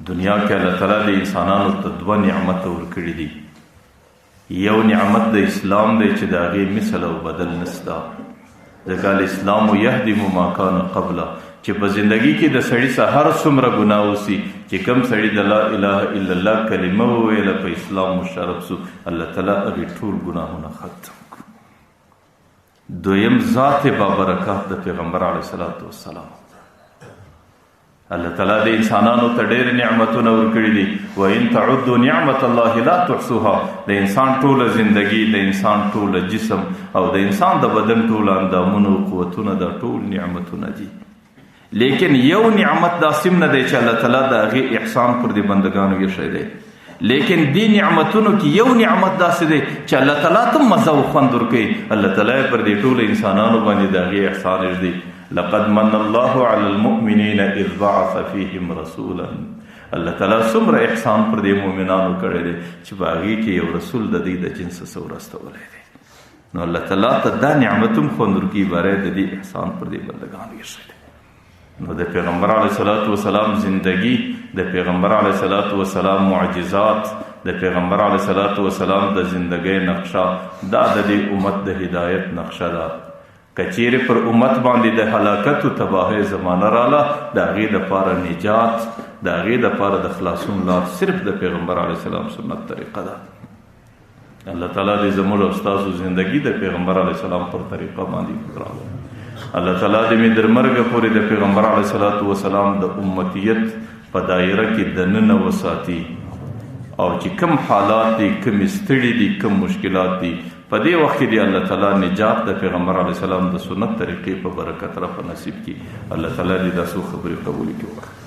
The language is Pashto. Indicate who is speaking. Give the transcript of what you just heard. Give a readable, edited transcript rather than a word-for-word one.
Speaker 1: دنیا کې الله تعالی د انسانانو ته دوه نعمت ورکړي دي. یو نعمت د اسلام دی چې د هغې مثل او بدل نسته، ځکه الاسلام یهدم ما کان قبله، چې په زندگی کې د سړي سره هر څومره ګناه وسي، چې کم سړي د لا اله الا الله کلمه وویله، په اسلام مشرف سو، الله تعالی هغې ټول ګناهونه ختم کړو. دویم ذات بابرکات د پیغمبر علیه الصلاة والسلام. الله تعالی د انسانانو ته ډېر نعمتونه ورکړي دي. وان تعدوا نعمت الله لا تحصوها. د انسان ټوله زندگی، د انسان ټوله جسم او د انسان د بدن ټول اندامونه او قوتونه، دا ټول نعمتونه دي. لیکن یو نعمت داسې هم نه دی چې الله تعالی د هغې احسان پر دې بندګانو ایښی دی، لیکن دې نعمتونو کې یو نعمت داسې دی چې الله تعالی ته مزه او خوند ورکوي. الله تعالی پر دې ټولو انسانانو باندې د هغې احسان ږدي. لقد من الله على المؤمنين اذ بعث فيهم رسولا. الله تعالی څومره احسان پر دې مؤمنانو کړی دی چې په هغې کې یو رسول د دوی د جنس څخه ورستولی دی. نو الله تعالی ته دا نعمت هم خوند ورکوي، باره د دې احسان پر دې بندګانو ایښی دی. نو د پیغمبر علیه الصلاة والسلام زندگی، د پیغمبر علیه الصلاة والسلام معجزات، د پیغمبر علیه الصلاة والسلام د زندګۍ نقشه، دا د دې امت د هدایت نقشه ده. کچیر پر امت باندې د هلاکت او تباهۍ زمانه راله، د هغې دپاره نجات، د هغې دپاره د خلاصون لار صرف د پیغمبر علیه السلام سنت طریقه ده. الله تعالی دې زموږ او ستاسو زندگی د پیغمبر علیه السلام پر طریقه باندې راوړي. الله تعالی دې مې در مرګه پورې د پیغمبر علیه الصلاة والسلام د امتیت په دایره کې دننه وساتي، او چې کم حالات دي، کم ستړي دي، کم مشکلات دي، په دې وخت کې دی الله تعالی نجات د پیغمبر علیه السلام د سنت طریقې په برکت را په نصیب کړي. الله تعالی دې دا څو خبرې قبول کړي.